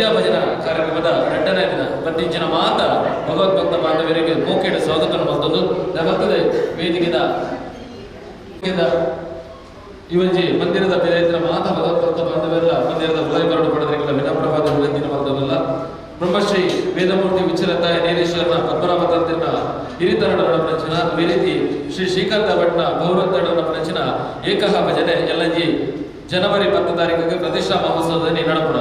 ಸಂಧ್ಯಾ ಭಜನಾ ಕಾರ್ಯಕ್ರಮದ ರಡ್ಡನೇ ದಿನ ಬತ್ತಿಂಚಿನ ಮಾತ ಭಗವದ್ಭಕ್ತ ಬಾಂಧವರಿಗೆ ಮೋಕೆಡ್ ಸ್ವಾಗತ ಮಲ್ತೊಂದು ದಬತ್ತದೆ ವೇದಿಕೆದ ಇವೊಂಜಿ ಮಂದಿರದ ಪಿರಯತ್ರ ಮಾತ ಭಗವದ್ಭಕ್ತ ಬಾಂಧವರೆಲ್ಲ ಮಂದಿರದ ಉದಯ ಬರಡು ಪಡೆದ್ರಿಗಳ ವಿನಮ್ರವಾದ ವಿನಂತಿನ ಮಲ್ತೊಂದುಲ್ಲ. ಬ್ರಹ್ಮಶ್ರೀ ವೇದಮೂರ್ತಿ ವಿಚಲತಾಯ ನೀಲೇಶ್ವರನ ಪದ್ಮನಾಭ ತಂತ್ರಿನ ಹಿರಿತರಡನ ಪ್ರಚನ ಅದೇ ರೀತಿ ಶ್ರೀ ಶ್ರೀಕಾಂತ ಭಟ್ನ ಪೌರತರಡನ ಪ್ರಚನ ಏಕಹ ಭಜನೆ ಎಲ್ಲಂಜಿ ಜನವರಿ 10 ತಾರೀಕಿಗೆ ಪ್ರತಿಷ್ಠಾ ಮಹೋತ್ಸವದಲ್ಲಿ ನಡಪುಣ.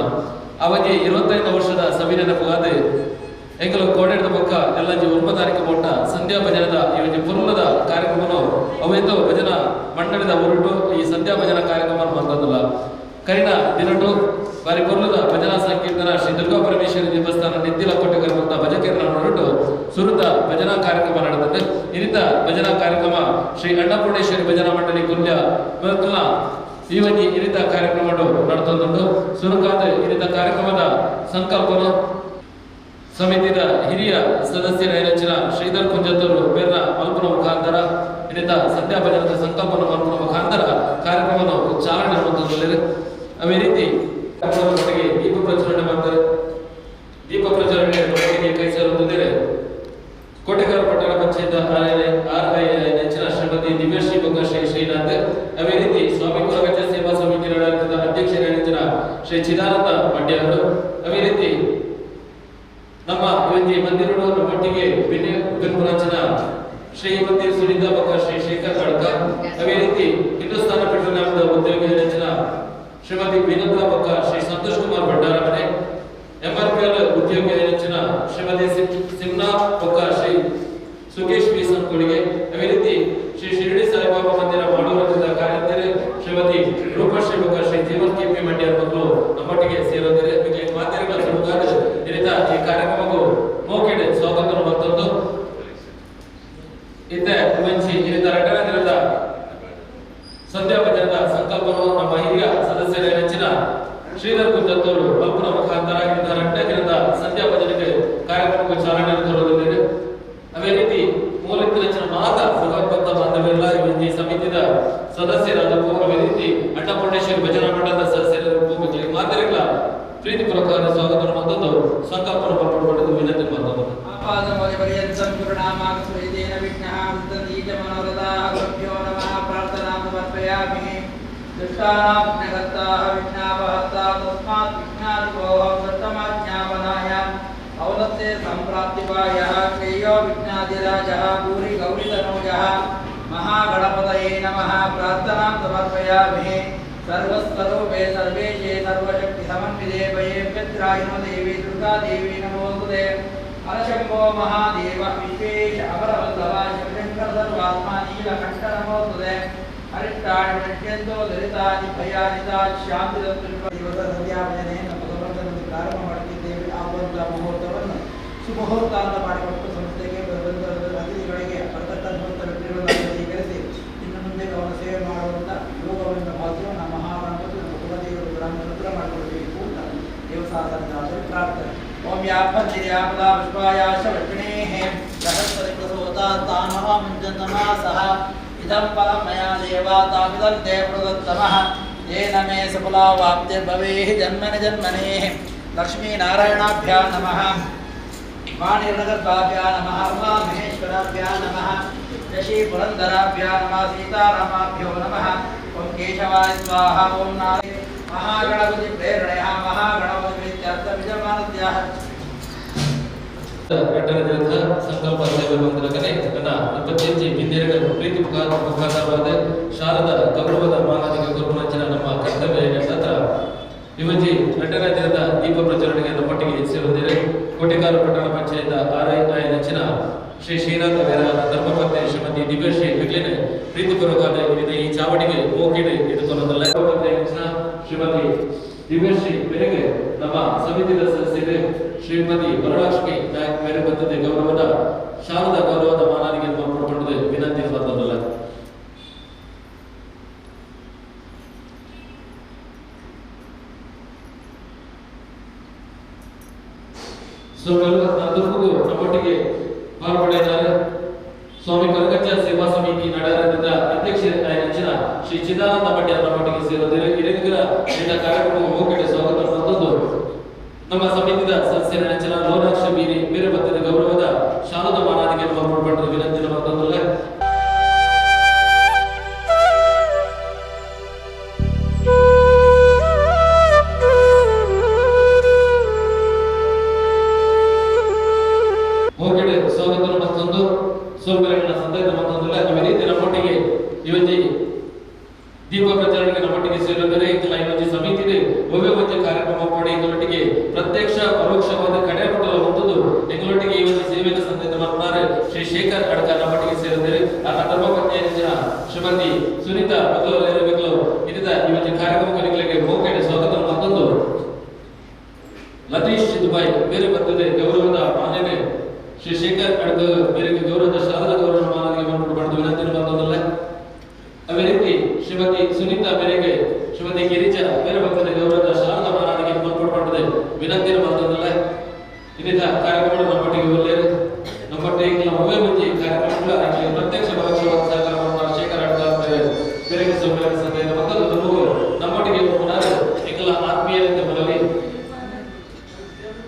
ಅವಧಿ 25 ವರ್ಷದ ಸವಿನೆನಪುಗಾದೆ ಎಂಕಲು ಕೋಡೆದ ಪಕ್ಕ ಎಲ್ಲಂಜಿ 9 ತಾರೀಕು ಮೊಟ್ಟ ಸಂಧ್ಯಾ ಭಜನದ ಈ ಒಂಜಿ ಪುರ್ಲದ ಕಾರ್ಯಕ್ರಮನು ಅವೇತೋ ಭಜನಾ ಮಂಡಳಿದ ಹೊರಟು ಈ ಸಂಧ್ಯಾ ಭಜನಾ ಕಾರ್ಯಕ್ರಮ ಮಲ್ತೊಂದುಲ್ಲ. ಕರಿನ ದಿನಟು ಬಾರಿ ಪೊರ್ಲುದ ಭಜನಾ ಸಂಕೀರ್ತನ ಶ್ರೀ ದುರ್ಗಾ ಪರಮೇಶ್ವರಿ ದೇವಸ್ಥಾನ ನಿದ್ದಿಲ ಕೊಟ್ಟುಕರುವಂತ ಭಜಕರನ ಹೊರಟು ಸುರುತ ಭಜನಾ ಕಾರ್ಯಕ್ರಮ ನಡೆದಿದೆ. ಇನ್ನಿತ ಭಜನಾ ಕಾರ್ಯಕ್ರಮ ಶ್ರೀ ಅನ್ನಪೂರ್ಣೇಶ್ವರಿ ಭಜನಾ ಮಂಡಳಿ ಕುಲ್ಯ ಮೊದಲ ಈ ಒಂಜಿ ಇನ್ನಿತ ಕಾರ್ಯಕ್ರಮ ನಡೆದುಂಟು. ಸುರುಕಾದ ಇನ್ನಿತ ಕಾರ್ಯಕ್ರಮದ ಸಂಕಲ್ಪನ ಸಮಿತಿಯ ಹಿರಿಯ ಸದಸ್ಯರ ರಚನ ಶ್ರೀಧರ್ ಕುಂಜತ್ತವರು ಬೇರ್ನ ಮಲ್ಪುನ ಮುಖಾಂತರ ಇನ್ನಿತ ಸಂಧ್ಯಾ ಭಜನದ ಸಂಕಲ್ಪನ ಮಲ್ಪುನ ಮುಖಾಂತರ ಕಾರ್ಯಕ್ರಮವನ್ನು ಚಾಲನೆ ಮಾಡುತ್ತಿದ್ದಾರೆ. ಅದೇ ರೀತಿ ದೀಪ ಪ್ರಜ್ವಲನೆ ಮಾಡ್ತಾರೆ. ದೀಪ ಪ್ರಜ್ವಲನೆ ನಮ್ಮೊಟ್ಟಿಗೆ ಕೈ ಸೇರುತ್ತಿದ್ದಾರೆ ಕೋಟೆಗಾರ ಪಟ್ಟಣ ಪಂಚಾಯತ್ ಆರ್ I ನೆಚ್ಚಿನ ಶ್ರೀಮತಿ ದಿವ್ಯಶ್ರೀ ಬೊಕ್ಕ ಶ್ರೀ ಶ್ರೀನಾಥ್. ಅದೇ ರೀತಿ ಸ್ವಾಮಿ ಕುಲಗಚ್ಚ ಸೇವಾ ಸಮಿತಿ ಆಡಳಿತದ ಅಧ್ಯಕ್ಷರ ನೆಚ್ಚಿನ ಶ್ರೀ ಚಿದಾನಂದ ಮಂಡ್ಯ ಅವರು. ಅದೇ ರೀತಿ ನಮ್ಮ ಒಂಜಿ ಮಂದಿರಡು ನಮ್ಮೊಟ್ಟಿಗೆ ಬೆನ್ಪುರಂಚನ ಶ್ರೀಮತಿ ಸುನೀತಾ ಬೊಕ್ಕ ಶ್ರೀ ಶೇಖರ್ ಕಡ್ಕ. ಅದೇ ರೀತಿ ಹಿಂದೂಸ್ತಾನ ಪೆಟ್ರೋಲಿಯಂದ ಉದ್ಯೋಗಿ ನೆಚ್ಚಿನ ಶ್ರೀಮತಿ ವಿನೋದ ಬೊಕ್ಕ ಶ್ರೀ ಸಂತೋಷ್ ಕುಮಾರ್ ಭಂಡಾರ ಮನೆ, ಎಂಆರ್ಪಿಎಲ್ ಉದ್ಯೋಗಿ ನೆಚ್ಚಿನ ಶ್ರೀಮತಿ ಸಿಮ್ನಾ ಬೊಕ್ಕ ಶ್ರೀ ಸುಕೇಶ್ ವಿ ಸಂಕುಳಿಗೆ. ಅದೇ ರೀತಿ ಶ್ರೀ ಶಿರಡಿ ಸಾಯಿಬಾಬಾ ಮಂದಿರ ಮಾಡೂರಿನಿಂದ ಕಾರ್ಯಂತರೆ ಶ್ರೀಮತಿ ರೂಪಶ್ರೀ ಬೊಕ್ಕ ಶ್ರೀ ಜೀವನ್ ಕೆಪಿ ಮಂಡ್ಯ ಮಕ್ಕಳು ನಮ್ಮೊಟ್ಟಿಗೆ ಸೇರೋದರೆ ಮಾಧ್ಯಮಗಳ ಸುರುಕಾದ ಇರಿತ ಈ ಕಾರ್ಯಕ್ರಮಕ್ಕೂ ಮೋಕೆಡ್ ಸ್ವಾಗತ ಮತ್ತೊಂದು ಇತ್ತೆ ಮಂಚಿ ಇರಿತ ರಡ್ಡನೇ ದಿನದ ಸಂಧ್ಯಾ ಭಜನದ ಸಂಕಲ್ಪವನ್ನು ನಮ್ಮ ಹಿರಿಯ ಸದಸ್ಯರ ನೆಚ್ಚಿನ ಶ್ರೀಧರ್ ಕುಂಜತ್ತವರು ಮಲ್ಪುನ ಮುಖಾಂತರ ಇಂಥ ರಡ್ಡನೇ ದಿನದ ಸಂಧ್ಯಾ ಭಜನೆಗೆ ಕಾರ್ಯಕ್ರಮಕ್ಕೆ ಚಾಲನೆ ತೋರುತ್ತಿದ್ದೇನೆ. ಅದೇ ರೀತಿ ಮೂಲಕ್ಕೆ ನೆಚ್ಚಿನ ಮಾತ ಭಗವದ್ಭಕ್ತ ಬಾಂಧವರೆಲ್ಲ ಈ ಸಮಿತಿಯ ಸದಸ್ಯರಾದ ಅದೇ ರೀತಿ ಅನ್ನಪೂರ್ಣೇಶ್ವರಿ ಭಜನಾ ಮಂಡಲದ ಸದಸ್ಯರ ಮಾತೆಗಳ ಪ್ರೀತಿಪೂರ್ವಕವಾದ ಸ್ವಾಗತ ಮತ್ತೊಂದು ಸಂಕಲ್ಪವನ್ನು ಮಾಡಿಕೊಂಡು ವಿನಂತಿ ಮಾಡ್ತಾರೆ. महागणपतये नमः. प्रार्थनां समर्पयामि. सर्वस्वरूपे सर्वेशे सर्वशक्ति समन्विते भयेभ्यत्रायिनो देवी दुर्गा देवी नमोस्तुते. हरशंभो महादेव विश्वेश अमरवल्लभ शिवशंकर सर्वात्मा नीलकंठ नमोस्तुते. हरिष्ठानि नश्यन्तो दरितानि ಭಯಾನಿ ಶಾಂತಿ ದಿವಸ ಸಂಧ್ಯಾ ಭಜನೆಯನ್ನು ಪದವರ್ಧನದಲ್ಲಿ ಪ್ರಾರಂಭ ಮಾಡುತ್ತಿದ್ದೇವೆ. ಆಗುವಂಥ ಮುಹೂರ್ತವನ್ನು ಸುಮುಹೂರ್ತ ಅಂತ ಮಾಡಿಕೊಟ್ಟು ಸಂಸ್ಥೆಗೆ ಬಂದ ಅತಿಥಿಗಳಿಗೆ ಬರತಕ್ಕಂಥ ವ್ಯಕ್ತಿಗಳನ್ನು ಸ್ವೀಕರಿಸಿ ಇನ್ನು ಮುಂದೆ ಅವರ ಸೇವೆ ಮಾಡುವಂಥ ಯೋಗವನ್ನು ಭಾಗ್ಯವನ್ನು ನಮ್ಮ ಮಹಾಗಣಪತಿ ನಮ್ಮ ಕುಲದೇವರು ಅನುಗ್ರಹ ಮಾಡಿಕೊಡಬೇಕು ಅಂತ ದೇವಸಾಧನ ಪ್ರಾರ್ಥನೆ. ಓಂ ಯಾಪಂಜಿರ್ಯಾಪದಾ ಪುಷ್ಪಾಯಾಶ ವೃಷ್ಣೇಃ ಬೃಹಸ್ಪತಿ ಪ್ರಸೂತಾ ತಾನಃ ಮುಂಜನ್ನಮಾ ಸಹ ಇದಂ ಫಲಂ ಮಯಾ ದೇವಾ ತಾಮಿದಂ ತೇ ಪ್ರದತ್ತಮಃ ತೇನ ಮೇ ಸಫಲಾವಾಪ್ತಿರ್ಭವೇಃ ಜನ್ಮನಿ ಜನ್ಮನೇಃ. ಲಕ್ಷ್ಮೀನಾರಾಯಣಾಭ್ಯಾ ನಮಃ. ವಾಣಿರ್ನಗರ್ಭಾಭ್ಯಾ ನಮಃ. ಉಮಾ ಮಹೇಶ್ವರಾಭ್ಯಾ ನಮಃ. ಶಶಿ ಪುರಂದರಾಭ್ಯಾ ನಮಃ. ಸೀತಾರಾಮಾಭ್ಯೋ ನಮಃ. ಓಂ ಕೇಶವಾಯ ಸ್ವಾಹ. ಓಂ ನಾರಾಯಣ ಮಹಾಗಣಪತಿ ಪ್ರೇರಣೆಯ ಮಹಾಗಣಪತಿ ಪ್ರೀತ್ಯರ್ಥ ಯಜಮಾನಸ್ಯಾಹ. ರಡ್ಡನೇ ದಿನದ ಸಂಕಲ್ಪ ಸೇವೆ ಬಂದಿರಕನೆ ನನ್ನ 25 ಬಿಂದಿರಗಳ ಪ್ರೀತಿ ಮುಖಾಂತರವಾದ ಶಾರದ ಗೌರವದ ಮಾನಾದಿಗೆ ಗುರುಪುರಂಚನ ನಮ್ಮ ಕರ್ತವ್ಯ ನಂತರ ಇವಜ್ಜಿ ರಡ್ಡನೇ ದಿನದ ದೀಪ ಪ್ರಜ್ವಲನೆಗೆ ನಮ್ಮೊಟ್ಟಿಗೆ ಸೇರುತ್ತಿದೆ ಕೋಟೆಕಾರು ಪಟ್ಟಣ ಪಂಚಾಯತ್ ಆರ್ I I ನೆಚ್ಚಿನ ಶ್ರೀ ಶ್ರೀನಾಥ ವೀರ ಧರ್ಮಪತ್ನಿ ಶ್ರೀಮತಿ ದಿವ್ಯಶ್ರೀ ಹೆಗ್ಲೇನೆ ಪ್ರೀತಿಪೂರ್ವಕವಾದ ಈ ಚಾವಡಿಗೆ ಮೋಕಿಡೆ ಎದುಕೊಳ್ಳೋದಲ್ಲ. ನೆಚ್ಚಿನ ಶ್ರೀಮತಿ ದಿವ್ಯಶ್ರೀ ಮೇರೆಗೆ ನಮ್ಮ ಸಮಿತಿಯ ಸದಸ್ಯರೇ ಶ್ರೀಮತಿ ವರಲಕ್ಷ್ಮಿ ನಾಯಕ್ ಮೇರೆ ಬರ್ತದೆ ಗೌರವದ ಶಾರದಾ ಗೌರವದ ಮಾನಾದಿಗೆ ಮಾಡಿಕೊಂಡಿದೆ ವಿನಂತಿ ಬರ್ತದಲ್ಲ. ಸೊ ನಮ್ಮೊಟ್ಟಿಗೆ ಪಾಲ್ಗೊಂಡಿದ್ದಾರೆ ಸ್ವಾಮಿ ಕರಗಚ್ಚ ಸೇವಾ ಸಮಿತಿ ನಡಾರದ ಅಧ್ಯಕ್ಷ ನೆಚ್ಚಿನ ಶ್ರೀ ಚಿದಾನಂದ ಮಂಡ್ಯ ನಮ್ಮೊಟ್ಟಿಗೆ ಸೇರುತ್ತಿದ್ದಾರೆ. ಹಿರಿಯರ ಕಾರ್ಯಕ್ರಮ ಹೋಗಡೆ ಸ್ವಾಗತ ಮತ್ತೊಂದು ನಮ್ಮ ಸಮಿತಿದ ಸದಸ್ಯರ ನೆಚ್ಚಿನ ಲೋನಾಕ್ಷ ಬೀರಿ ಬೇರೆ ಭಕ್ತದ ಗೌರವದ ಶಾಲದ ಮಾನಾದಿಗೆ ಪಡೆದ ವಿನಂತಿ ಮತ್ತೊಂದಲ್ಲ. ಮೋಕೆಡೆ ಸ್ವಾಗತ ಮತ್ತೊಂದು ಸೋಮಗಳ ಸಂದರ್ಭ ಮತ್ತೊಂದಲ್ಲ. ಅದೇ ರೀತಿ ನಮ್ಮೊಟ್ಟಿಗೆ ಇವತ್ತಿ ದೀಪ ಪ್ರಚರಣೆಗೆ ನಮ್ಮೊಟ್ಟಿಗೆ ಸೇರಿದರೆ ಇಂತಲ್ಲ ಈ ಒಂದು ಸಮಿತಿ ಒಮ್ಮೆ ಒಂದು ಕಾರ್ಯಕ್ರಮ ಮಾಡಿ ಎಂಗಳೊಟ್ಟಿಗೆ ಪ್ರತ್ಯಕ್ಷ ಪರೋಕ್ಷವಾದ ಕಡೆ ಮಟ್ಟದ ಹೊಂದದು ಎಂಗಳೊಟ್ಟಿಗೆ ಈ ಒಂದು ಸೇವೆಯನ್ನು ಸಂದರ್ಭ ಮಾಡ್ತಾರೆ ಶ್ರೀ ಶೇಖರ್ ಅಡ್ಕ ನಮ್ಮೊಟ್ಟಿಗೆ ಸೇರಿದರೆ ಆ ಧರ್ಮಪತ್ನಿಯ ಶ್ರೀಮತಿ ಸುನೀತಾ ಮೊದಲು ಇದರ ಈ ಒಂದು ಕಾರ್ಯಕ್ರಮಗಳಿಗೆ ಮೋಕೆಡೆ ಸ್ವಾಗತ ಮತ್ತೊಂದು ಲತೀಶ್ ದುಬಾಯ್ ಬೇರೆ ಬರ್ತದೆ ಗೌರವದ ಮಾನ್ಯತೆ ಶ್ರೀ ಶೇಖರ್ ಅಡ್ಕ ಬೇರೆ ಗೌರವದ ಶಾರದಾ ಗೌರವ ಮಾನವಿಗೆ ಪಡೆದು ವಿನಂತಿ ಮತ್ತೊಂದಲ್ಲ. ಅದೇ ರೀತಿ ಶ್ರೀಮತಿ ಸುನೀತಾ ಬೇರೆಗೆ ಶ್ರೀಮತಿ ಗಿರಿಜಾ ಬೇರೆ ಭಕ್ತದ ಗೌರವದ ಶಾರದಾ ಮಾರಾಣಿಗೆ ಮನ್ಪಡ್ಪಟ್ಟದೆ ವಿನಂತಿ ಮತ್ತೊಂದಲ್ಲ. ಇದರಿಂದ ಕಾರ್ಯಕ್ರಮ ನಮ್ಮೊಟ್ಟಿಗೆ ಒಳ್ಳೆಯದು ನಮ್ಮೊಟ್ಟಿಗೆ ಒಮ್ಮೆ ಮುಂಚೆ ಕಾರ್ಯಕ್ರಮಗಳ ಪ್ರತ್ಯಕ್ಷ ಪರೋಕ್ಷವಾದ ಸಹಕಾರ ಶೇಖರ್ ಅಡ್ಕ ಬೇರೆ ಸೌಕರ್ಯ ಸಂದೇಹ ಮತ್ತೊಂದು ನಮಗೂ ನಮ್ಮೊಟ್ಟಿಗೆ ಎಂಗಲ ಆತ್ಮೀಯರಂತೆ ಬರಲಿ.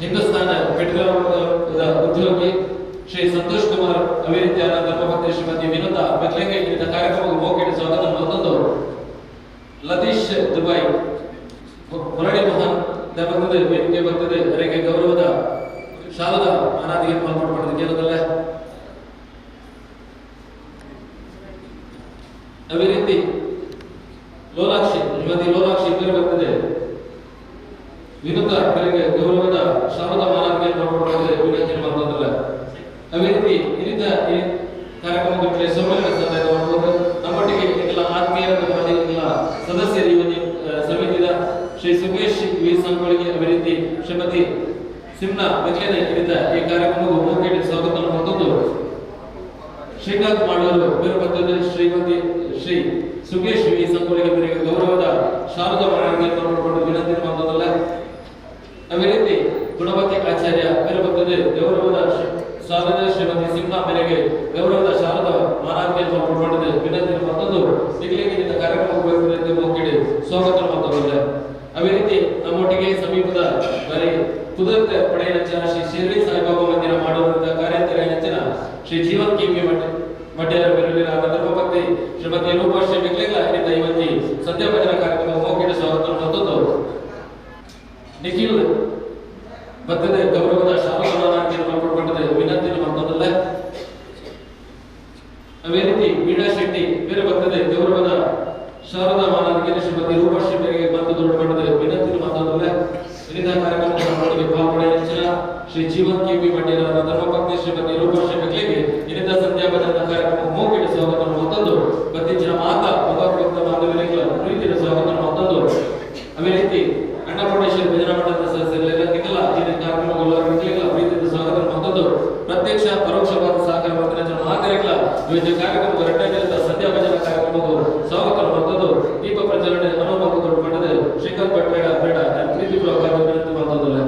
ಹಿಂದೂಸ್ತಾನ ಪೆಟ್ರೋಲಿಯಂ ಉದ್ಯೋಗಿ ಶ್ರೀ ಸಂತೋಷ್ ಕುಮಾರ್ ಅಭಿವೃದ್ಧಿಯ ಧರ್ಮಪತ್ನಿ ಶ್ರೀಮತಿ ವಿನೋದ ಮೆತ್ಲೆಗೆ ಇಂಥ ಕಾರ್ಯಕ್ರಮಕ್ಕೆ ಮೋಕೆಡೆ ಸ್ವಾಗತ ಮತ್ತೊಂದು ಲತೀಶ್ ದುಬೈ ಮುರಳಿ ಮೋಹನ್ ಬರ್ತದೆ ವೇದಿಕೆ ಬರ್ತದೆ ಅವರಿಗೆ ಗೌರವದ ಶಾಲದ ಮಾನಾದಿಗೆ ಮಾಲ್ಪಡ್ಪಡೆದ ಕೇಳದಲ್ಲ. ಅದೇ ರೀತಿ ಲೋಲಾಕ್ಷಿ ಶ್ರೀಮತಿ ಲೋಲಾಕ್ಷಿ ಬೇರೆ ಬರ್ತದೆ ವಿನೋದ ಅವರಿಗೆ ಗೌರವದ ಶಾಲದ ಮಾನಾದಿಗೆ ಮಾಲ್ಪಡ್ಪಡೆದ ವಿನಂತಿ ಮತ್ತೊಂದಲ್ಲ. ಅದೇ ರೀತಿ ಇದರಿಂದ ಈ ಕಾರ್ಯಕ್ರಮಕ್ಕೆ ಸಮ್ಮೇಳನ ಸಂದರ್ಭ ಮಾಡಬಹುದು. ನಮ್ಮೊಟ್ಟಿಗೆ ಎಲ್ಲ ಆತ್ಮೀಯ ಎಲ್ಲ ಸದಸ್ಯರು ಈ ಒಂದು ಸಮಿತಿಯ ಶ್ರೀ ಸುಮೇಶ್ ವಿ ಸಂಗೊಳ್ಳಿಗೆ ಅದೇ ರೀತಿ ಶ್ರೀಮತಿ ಸಿಮ್ನಾ ಮೆಕ್ಲೇನೆ ಇದರಿಂದ ಈ ಕಾರ್ಯಕ್ರಮಕ್ಕೆ ಮೋಕೆಡೆ ಸ್ವಾಗತ ಮತ್ತೊಂದು ಶ್ರೀಕಾಂತ್ ಮಾಡಲು ಬೇರೆ ಬರ್ತದೆ ಶ್ರೀಮತಿ ಶ್ರೀ ಸುಗೇಶ್ ವಿ ಸಂಗೊಳ್ಳಿಗೆ ಬೇರೆ ಗೌರವದ ಶಾರದಾ ಮಾನವಿಗೆ ಮಾಡಿಕೊಂಡು ವಿನಂತಿ ಮತ್ತೊಂದಲ್ಲ. ಅದೇ ರೀತಿ ಗುಣವತಿ ಆಚಾರ್ಯ ಬೇರೆ ಬರ್ತದೆ ಗೌರವದ ಶಾರದಾ ಶ್ರೀಮತಿ ಸಿಂಹ ಮೇರೆಗೆ ಗೌರವದ ಶಾರದಾ ಮಾನಾಂಕೆ ಮಾಡಿದೆ ವಿನಂತಿ ಮತ್ತೊಂದು ಸಿಗ್ಲಿಂಗಿನಿಂದ ಕಾರ್ಯಕ್ರಮಕ್ಕೆ ಮೋಕೆಡೆ ಸ್ವಾಗತ ಮತ್ತೊಂದಲ್ಲ. ಅದೇ ರೀತಿ ನಮ್ಮೊಟ್ಟಿಗೆ ಸಮೀಪದ ಬರೀ ಕುದುರತೆ ಪಡೆಯ ನೆಚ್ಚಿನ ಶ್ರೀ ಶಿರಡಿ ಸಾಯಿಬಾಬಾ ಮಂದಿರ ಮಾಡುವಂತಹ ಕಾರ್ಯಂತರ ನೆಚ್ಚಿನ ಶ್ರೀ ಜೀವನ್ ಕೆ ಮಡ್ಯರ ಬೆರಳಿನ ಧರ್ಮಪತ್ನಿ ಶ್ರೀಮತಿ ರೂಪ ಶ್ರೀ ಮೆಕ್ಲೆಗಳ ಹಿರಿತ ಇವತ್ತಿ ಸಂಧ್ಯಾ ಭಜನಾ ಕಾರ್ಯಕ್ರಮ ಮೋಕೆಡೆ ಸ್ವಾಗತ ಮತ್ತೊಂದು ನಿಖಿಲ್ ಬರ್ತದೆ ಗೌರವದ ಶಾರದಾ ಮಾರ್ಪಟ್ಟಿದೆ ವಿನಂತಿ ಮತ್ತೊಂದಲ್ಲ. ಅದೇ ರೀತಿ ವೀಣಾ ಶೆಟ್ಟಿ ಬೇರೆ ಬರ್ತದೆ ಗೌರವದ ಶಾರದಾ ಮಾನವಿಗೆ ಶ್ರೀಮತಿ ರೂಪ ಶೆಟ್ಟಿಗೆ ಬಂದು ದೊಡ್ಡ ವಿನಂತಿ ಮತ್ತೊಂದಲ್ಲ. ಇದರಿಂದ ಕಾರ್ಯಕ್ರಮಕ್ಕೆ ಭಾಗಪಡೆಯ ನೆಚ್ಚಿನ ಶ್ರೀ ಜೀವನ್ ಕೆ ಪಿ ಮಡ್ಯರ ಧರ್ಮಪತ್ನಿ ಶ್ರೀಮತಿ ರೂಪ ಶೆಟ್ಟಿಗೆ ಇದರಿಂದ ಸಂಧ್ಯಾ ಭಜನಾ ಕಾರ್ಯಕ್ರಮ ಮೋಕೆಡೆ ಸ್ವಾಗತ ಮತ್ತೊಂದು ಬತ್ತಿಂಚಿನ ಮಾತಾ ಭಗವದ್ಭಕ್ತ ಬಾಂಧವರಿಗೆ ಪ್ರೀತಿಯ ಸ್ವಾಗತ ಮತ್ತೊಂದು. ಅದೇ ರೀತಿ ಅನ್ನಪೂರ್ಣೇಶ್ವರಿ ಭಜನಾ ಮಂಡಲದ ಸದಸ್ಯರೆಲ್ಲ ನಿಖಲ ಈ ಕಾರ್ಯಕ್ರಮಗಳ ಪ್ರೀತಿಯ ಸ್ವಾಗತ ಮತ್ತೊಂದು ಪ್ರತ್ಯಕ್ಷ ಪರೋಕ್ಷವಾದ ಸಹಕಾರ ಮಾಡಿದ ಮಾತರಿಗಳ ವಿವಿಧ ಕಾರ್ಯಕ್ರಮದ ಎರಡನೇ ಸಂಧ್ಯಾ ಭಜನಾ ಕಾರ್ಯಕ್ರಮಕ್ಕೂ ಸ್ವಾಗತ ಮತ್ತೊಂದು ದೀಪ ಪ್ರಜ್ವಲನೆ ಅನುಮೋದನೆ ಪಡೆದ ಶ್ರೀಕಾಂತ್ ಭಟ್ರೇಡ ಬೇಡ ಪ್ರೀತಿ ವಿನಂತಿ ಮತ್ತೊಂದಲ್ಲ.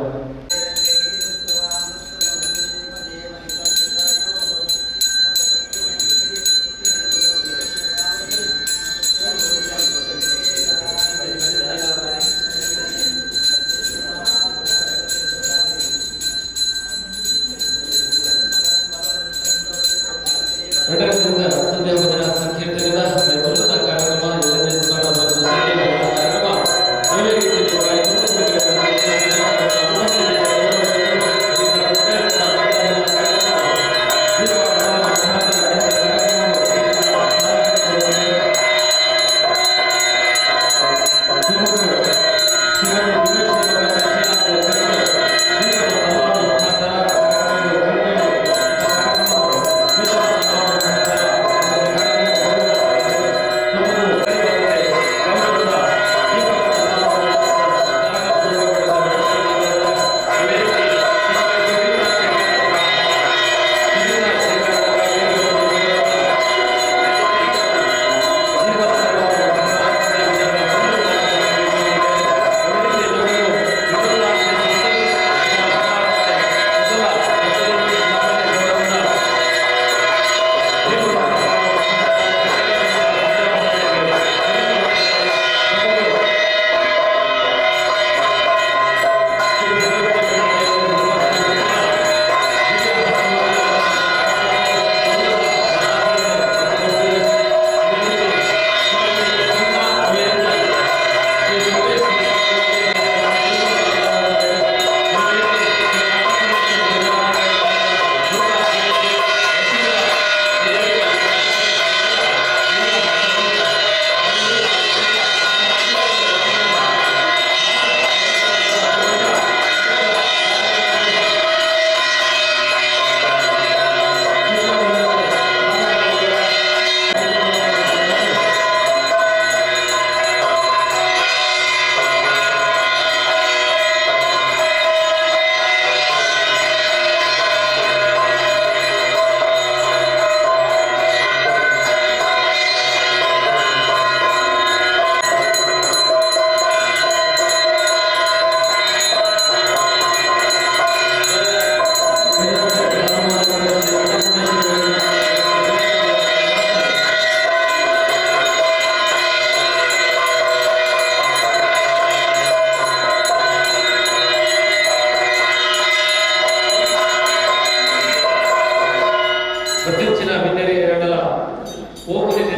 ಹೋಗುದಿದೆ.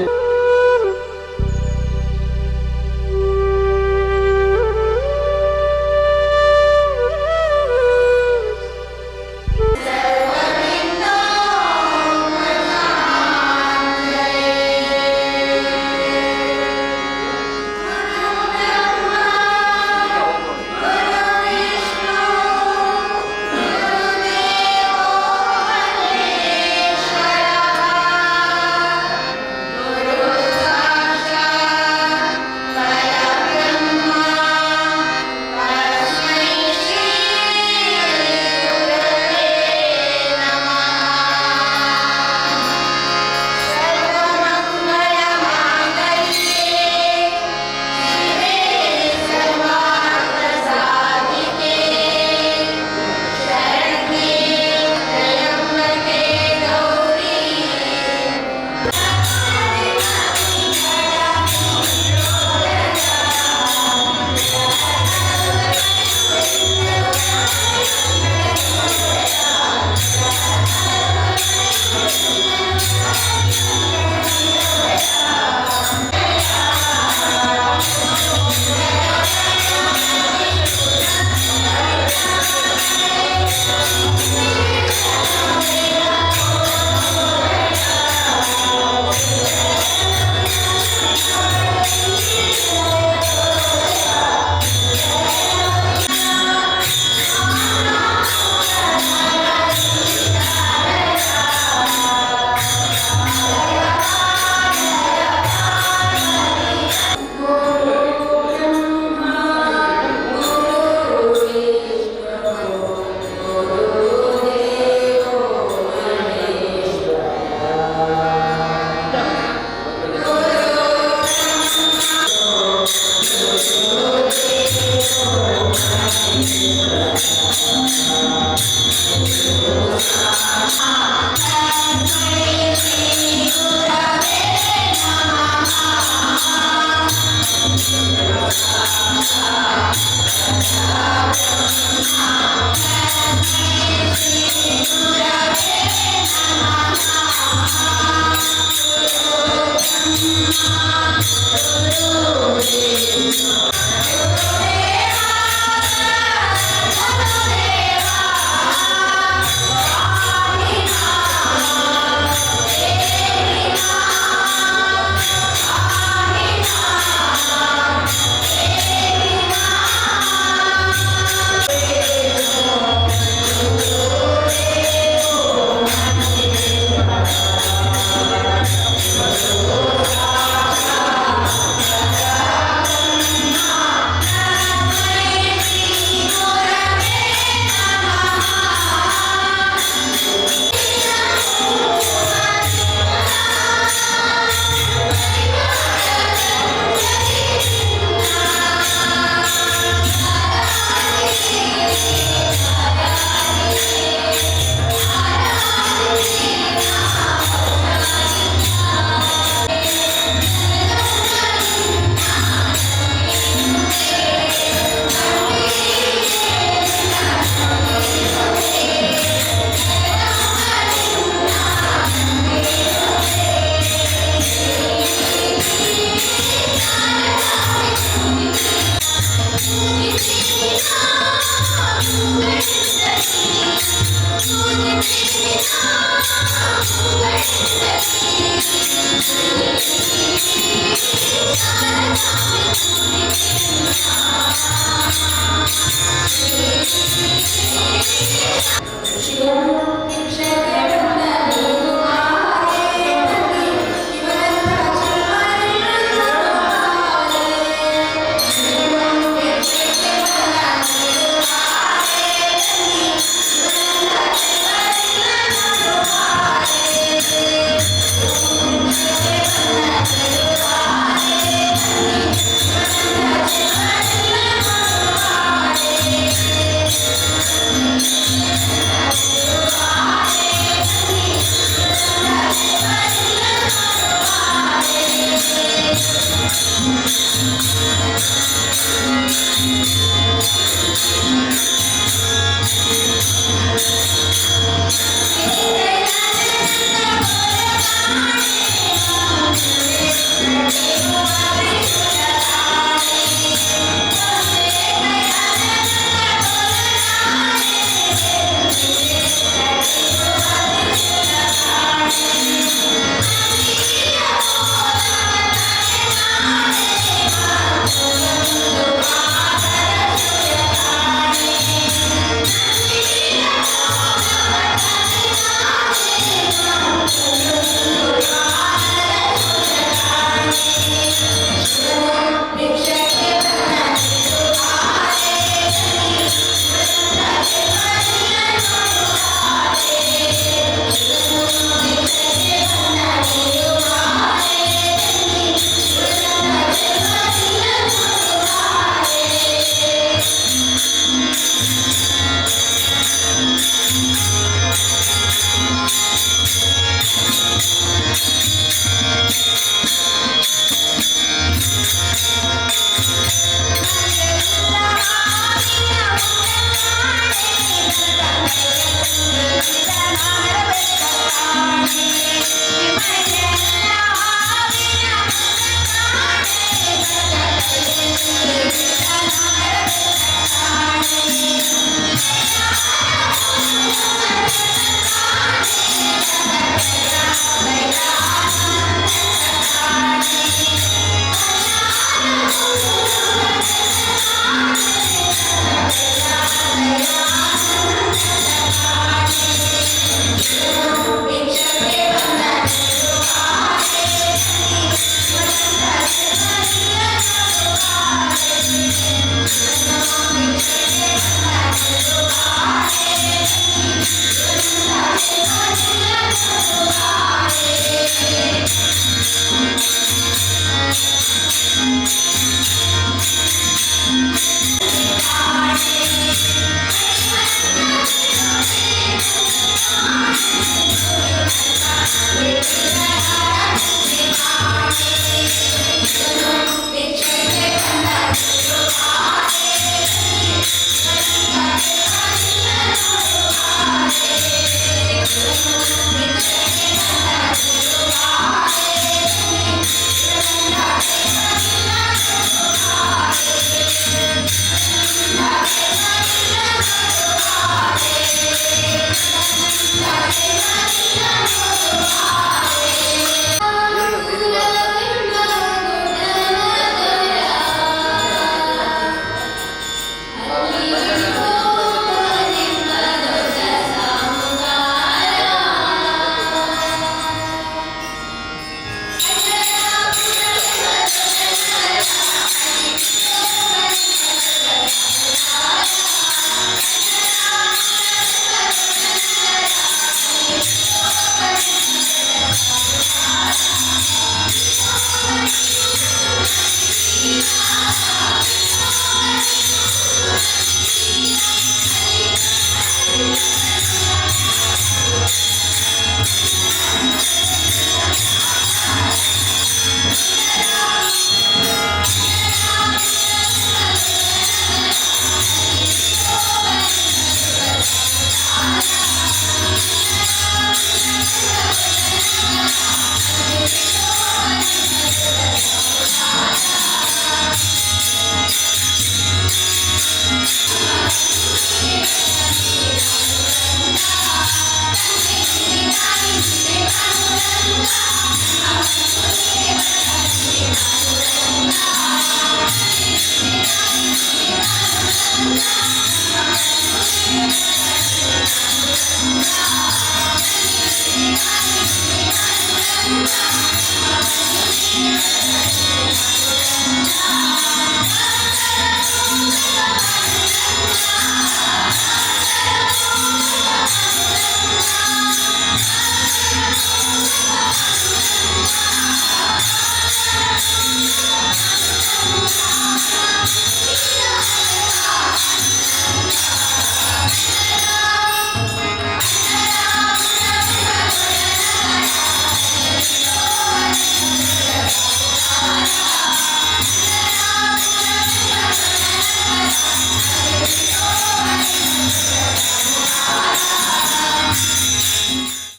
Shiva.